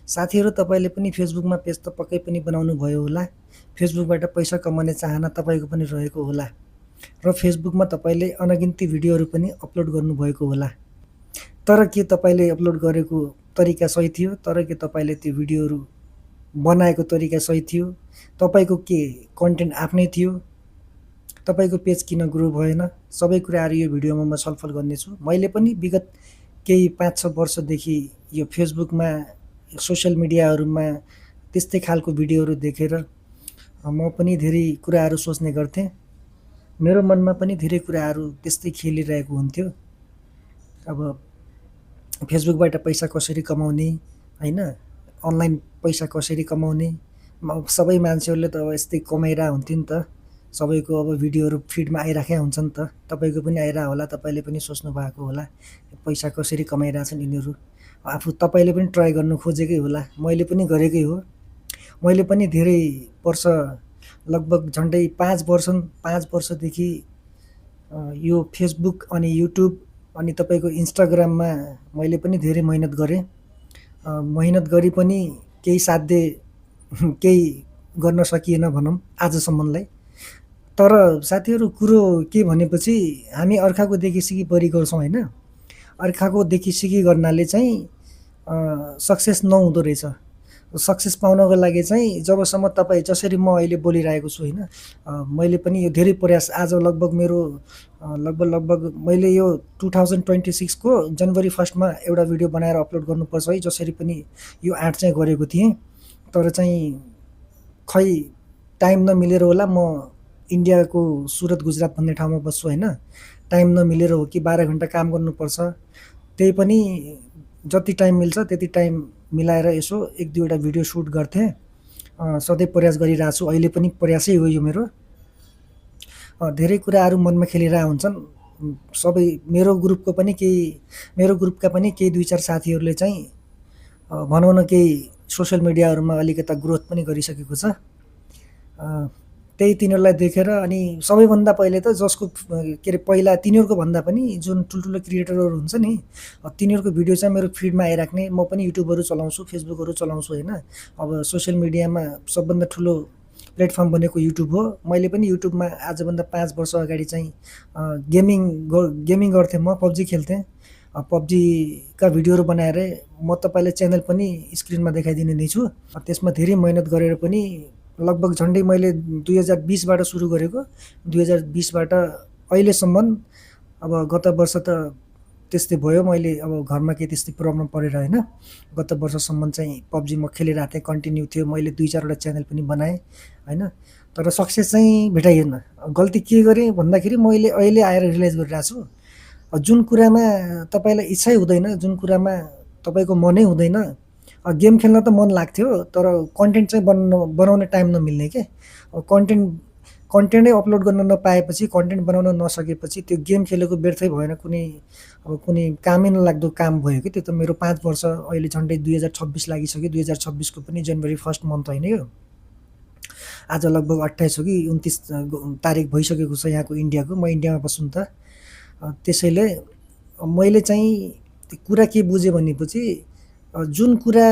साथीहरू तपाईँले पनि फेसबुकमा पेज त पक्कै पनि बनाउनु भयो होला। फेसबुकबाट पैसा कमाउने चाहना तपाईँको पनि रहेको होला र फेसबुकमा तपाईँले अनगिन्ती भिडियोहरू पनि अपलोड गर्नुभएको होला। तर के तपाईँले अपलोड गरेको तरिका सही थियो? तर के तपाईँले त्यो भिडियोहरू बनाएको तरिका सही थियो? तपाईँको के कन्टेन्ट आफ्नै थियो? तपाईँको पेज किन ग्रो भएन? सबै कुराहरू यो भिडियोमा म छलफल गर्नेछु। मैले पनि विगत केही 5-6 वर्षदेखि यो फेसबुकमा सोसियल मिडियाहरूमा त्यस्तै खालको भिडियोहरू देखेर म पनि धेरै कुराहरू सोच्ने गर्थेँ। मेरो मनमा पनि धेरै कुराहरू त्यस्तै खेलिरहेको हुन्थ्यो। अब फेसबुकबाट पैसा कसरी कमाउने, होइन, अनलाइन पैसा कसरी कमाउने, सबै मान्छेहरूले त अब यस्तै कमाइरहेको हुन्थ्यो नि त। सबैको अब भिडियोहरू फिडमा आइराखेका हुन्छ नि त। तपाईँको पनि आइरहेको होला, तपाईँले पनि सोच्नु भएको होला पैसा कसरी कमाइरहेछन् यिनीहरू। तपाईँले पनि ट्राई गर्नु खोजेकै होला, मैले पनि गरेकै हो। मैले पनि धेरै वर्ष, लगभग झन्डै 5 वर्षदेखि यो फेसबुक अनि युट्युब अनि तपाईँको इन्स्टाग्राममा मैले पनि धेरै मेहनत गरेँ। मेहनत गरी पनि केही साध्य केही गर्न सकिएन भनौँ आजसम्मलाई। तर साथीहरू कुरो के भनेपछि हामी अर्काको देखिसिकी बढी गर्छौँ, होइन। अर्काको देखिसिकी गर्नाले चाहिँ सक्सेस नहुँदो रहेछ। सक्सेस पाउनको लागि चाहिँ जबसम्म तपाईँ जसरी म अहिले बोलिरहेको छु, होइन, मैले पनि यो धेरै प्रयास, आज लगभग मेरो लगभग मैले यो 2026 को जनवरी 1 मा एउटा भिडियो बनाएर अपलोड गर्नुपर्छ है, जसरी पनि यो आँट चाहिँ गरेको थिएँ। तर चाहिँ खै टाइम नमिलेर होला, म इन्डियाको सुरत गुजरात भन्ने ठाउँमा बस्छु, होइन। टाइम नमिलेर हो कि 12 घन्टा काम गर्नुपर्छ। त्यही पनि जति टाइम मिल्छ त्यति टाइम मिलाएर यसो 1-2वटा भिडियो सुट गर्थेँ। सधैँ प्रयास गरिरहेको छु, अहिले पनि प्रयासै हो यो मेरो। धेरै कुराहरू मनमा खेलिरहेका हुन्छन्। सबै मेरो ग्रुपका पनि केही 2-4 साथीहरूले चाहिँ भनौँ न केही सोसियल मिडियाहरूमा अलिकता ग्रोथ पनि गरिसकेको छ। त्यही तिनीहरूलाई देखेर अनि सबैभन्दा पहिले त जसको के अरे पहिला तिनीहरूको भन्दा पनि जुन ठुल्ठुलो क्रिएटरहरू हुन्छ नि, तिनीहरूको भिडियो चाहिँ मेरो फिडमा आइराख्ने। म पनि युट्युबहरू चलाउँछु, फेसबुकहरू चलाउँछु, होइन। अब सोसियल मिडियामा सबभन्दा ठुलो प्लेटफर्म बनेको युट्युब हो। मैले पनि युट्युबमा आजभन्दा 5 वर्ष अगाडि चाहिँ गेमिङ गर्थेँ, म पब्जी खेल्थेँ। पब्जीका भिडियोहरू बनाएर म तपाईँलाई च्यानल पनि स्क्रिनमा देखाइदिने नै छु। त्यसमा धेरै मेहनत गरेर पनि लगभग झन्डै मैले 2020बाट सुरु गरेको, 2020बाट अहिलेसम्म। अब गत वर्ष त त्यस्तै भयो, मैले अब घरमा केही त्यस्तै प्रब्लम परेर, होइन, गत वर्षसम्म चाहिँ पब्जी म खेलिरहेको थिएँ, कन्टिन्यू थियो। मैले 2-4वटा च्यानल पनि बनाएँ, होइन। तर सक्सेस चाहिँ भेटाइएन। गल्ती के गरेँ भन्दाखेरि मैले अहिले आएर रियलाइज गरिरहेको छु, जुन कुरामा तपाईँलाई इच्छै हुँदैन, जुन कुरामा तपाईँको मनै हुँदैन, गेम खेल्न त मन लाग्थ्यो तर कन्टेन्ट चाहिँ बनाउने टाइम नमिल्ने के। कन्टेन्टै अपलोड गर्न नपाएपछि, कन्टेन्ट बनाउन नसकेपछि त्यो गेम खेलेको व्यर्थै भएन, कुनै कामै नलाग्दो काम भयो कि त्यो त। मेरो 5 वर्ष अहिले झन्डै 2026 लागिसक्यो। 2026 को पनि जनवरी 1 मन्थ होइन यो। आज लगभग 28 हो कि 29 तारिक भइसकेको छ यहाँको इन्डियाको। म इन्डियामा बस्छु नि त। त्यसैले मैले चाहिँ कुरा के बुझेँ भनेपछि, जुन कुरा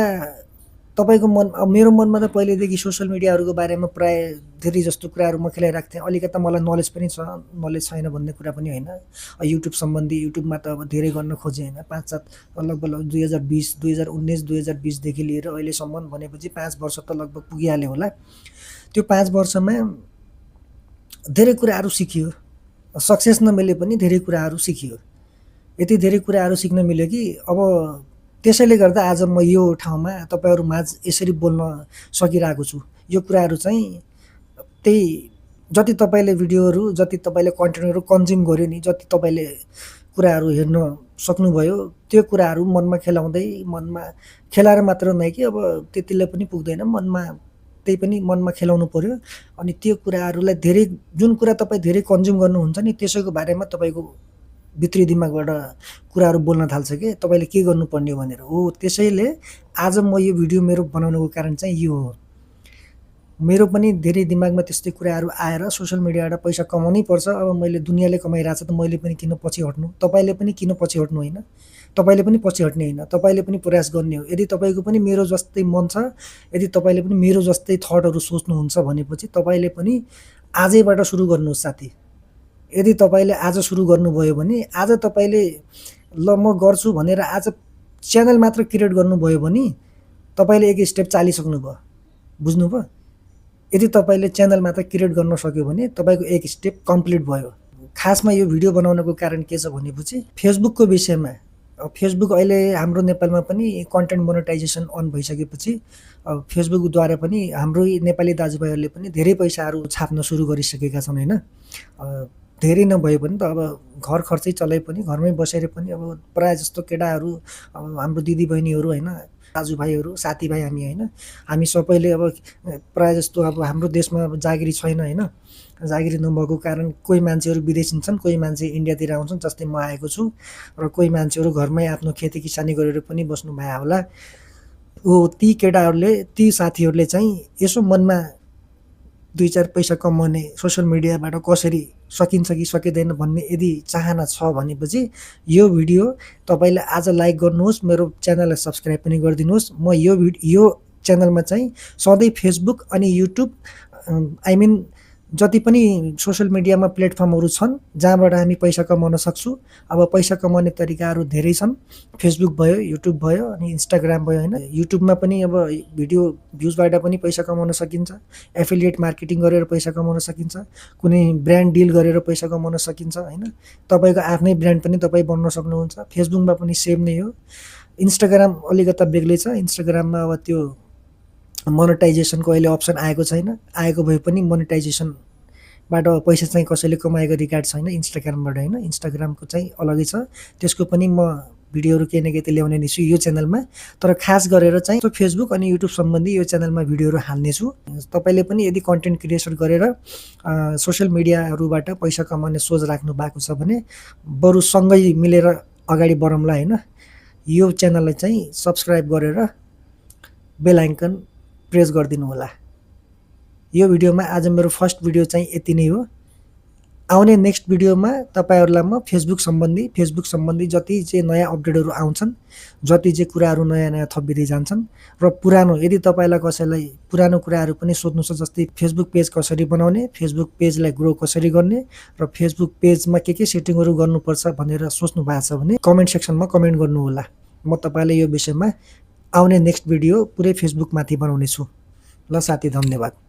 तपाईँको मेरो मनमा त पहिलेदेखि सोसियल मिडियाहरूको बारेमा प्राय धेरै जस्तो कुराहरू म खेलाइरहेको थिएँ। अलिकता मलाई नलेज पनि छ, नलेज छैन भन्ने कुरा पनि होइन। युट्युब सम्बन्धी युट्युबमा त अब धेरै गर्न खोजेँ, होइन। 5-7 लगभग 2020, 2019, 2020देखि लिएर अहिलेसम्म भनेपछि 5 वर्ष त लगभग पुगिहाल्यो होला। त्यो 5 वर्षमा धेरै कुराहरू सिकियो। सक्सेस नमिले पनि धेरै कुराहरू सिकियो। यति धेरै कुराहरू सिक्न मिल्यो कि अब त्यसैले गर्दा आज म यो ठाउँमा तपाईँहरू माझ यसरी बोल्न सकिरहेको छु। यो कुराहरू चाहिँ त्यही जति तपाईँले भिडियोहरू, जति तपाईँले कन्टेन्टहरू कन्ज्युम गर्यो नि, जति तपाईँले कुराहरू हेर्न सक्नुभयो, त्यो कुराहरू मनमा खेलाएर मात्र नै कि अब त्यतिले पनि पुग्दैन, त्यही पनि मनमा खेलाउनु पर्यो। अनि त्यो कुराहरूलाई जुन कुरा तपाईँ धेरै कन्ज्युम गर्नुहुन्छ नि, त्यसैको बारेमा तपाईँको भित्री दिमागबाट कुराहरू बोल्न थाल्छ कि तपाईँले के गर्नुपर्ने भनेर हो। त्यसैले आज म यो भिडियो मेरो बनाउनुको कारण चाहिँ यो हो। मेरो पनि धेरै दिमागमा त्यस्तै कुराहरू आएर सोसियल मिडियाबाट पैसा कमाउनै पर्छ। अब मैले दुनियाँले कमाइरहेछ त मैले पनि किन पछि हट्नु, तपाईँले पनि किन पछि हट्नु, होइन। तपाईँले पनि पछि हट्ने होइन, तपाईँले पनि प्रयास गर्ने हो। यदि तपाईँको पनि मेरो जस्तै मन छ, यदि तपाईँले पनि मेरो जस्तै थटहरू सोच्नुहुन्छ भनेपछि तपाईँले पनि आजैबाट सुरु गर्नुहोस् साथी। यदि तपाईँले आज सुरु गर्नुभयो भने, आज तपाईँले ल म गर्छु भनेर आज च्यानल मात्र क्रिएट गर्नुभयो भने तपाईँले एक स्टेप चालिसक्नुभयो। बुझ्नुभयो? यदि तपाईँले च्यानल मात्र क्रिएट गर्न सक्यो भने तपाईँको एक स्टेप कम्प्लिट भयो। खासमा यो भिडियो बनाउनको कारण के छ भनेपछि फेसबुकको विषयमा। फेसबुक अहिले हाम्रो नेपालमा पनि कन्टेन्ट मोनेटाइजेसन अन भइसकेपछि फेसबुकद्वारा पनि हाम्रो नेपाली दाजुभाइहरूले पनि धेरै पैसाहरू छाप्न सुरु गरिसकेका छन् होइन। धेरै नभए पनि त अब घर खर्चै चलाइ पनि घरमै बसेर पनि अब प्रायः जस्तो केटाहरू, अब हाम्रो दिदीबहिनीहरू होइन, दाजुभाइहरू, साथीभाइ हामी होइन, हामी सबैले अब प्रायः जस्तो अब हाम्रो देशमा अब जागिरी छैन होइन। जागिरी नभएको कारण कोही मान्छेहरू विदेश हिँड्छन्, कोही मान्छे इन्डियातिर आउँछन्, जस्तै म आएको छु, र कोही मान्छेहरू घरमै आफ्नो खेती किसानी गरेर पनि बस्नु भए होला। ती केटाहरूले, ती साथीहरूले चाहिँ यसो मनमा 2-4 पैसा कमाउने सोसियल मिडियाबाट कसरी सकिन्छ कि सकिँदैन भन्ने यदि चाहना छ भनेपछि यो भिडियो तपाईँले आज लाइक गर्नुहोस्, मेरो च्यानललाई सब्सक्राइब पनि गरिदिनुहोस्। म यो च्यानलमा चाहिँ सधैँ फेसबुक अनि युट्युब आई मिन जति पनि सोसियल मिडियामा प्लेटफर्महरू छन् जहाँबाट हामी पैसा कमाउन सक्छु। अब पैसा कमाउने तरिकाहरू धेरै छन्। फेसबुक भयो, युट्युब भयो अनि इन्स्टाग्राम भयो होइन। युट्युबमा पनि अब भिडियो भ्युजबाट पनि पैसा कमाउन सकिन्छ, एफिलिएट मार्केटिङ गरेर पैसा कमाउन सकिन्छ, कुनै ब्रान्ड डिल गरेर पैसा कमाउन सकिन्छ होइन। तपाईँको आफ्नै ब्रान्ड पनि तपाईँ बन्न सक्नुहुन्छ। फेसबुकमा पनि सेम नै हो। इन्स्टाग्राम अलिकता बेग्लै छ। इन्स्टाग्राममा अब त्यो मोनेटाइजेसनको अहिले अप्सन आएको छैन। आएको भए पनि मोनेटाइजेसनबाट पैसा चाहिँ कसैले कमाएको रिकर्ड छैन इन्स्टाग्रामबाट होइन। इन्स्टाग्रामको चाहिँ अलगै छ। त्यसको पनि म भिडियोहरू केही न केही त ल्याउने नै छु यो च्यानलमा। तर खास गरेर चाहिँ फेसबुक अनि युट्युब सम्बन्धी यो च्यानलमा भिडियोहरू हाल्नेछु। तपाईँले पनि यदि कन्टेन्ट क्रिएसन गरेर सोसियल मिडियाहरूबाट पैसा कमाउने सोच राख्नु भएको छ भने बरु सँगै मिलेर अगाडि बढौँला होइन। यो च्यानललाई चाहिँ सब्सक्राइब गरेर बेल आइकन प्रेस गरिदिनु होला। यो भिडियोमा आज मेरो फर्स्ट भिडियो चाहिँ यति नै हो। आउने नेक्स्ट भिडियोमा तपाईँहरूलाई म फेसबुक सम्बन्धी जति चाहिँ नयाँ अपडेटहरू आउँछन्, जति चाहिँ कुराहरू नयाँ थपिँदै जान्छन् र पुरानो यदि तपाईँलाई कसैलाई पुरानो कुराहरू पनि सोध्नु छ, जस्तै फेसबुक पेज कसरी बनाउने, फेसबुक पेजलाई ग्रो कसरी गर्ने र फेसबुक पेजमा के सेटिङहरू गर्नुपर्छ भनेर सोच्नु भएको छ भने कमेन्ट सेक्सनमा कमेन्ट गर्नु होला। म तपाईँलाई यो विषयमा आउने नेक्स्ट भिडियो पुरै फेसबुकमाथि बनाउने छु। ल साथी, धन्यवाद।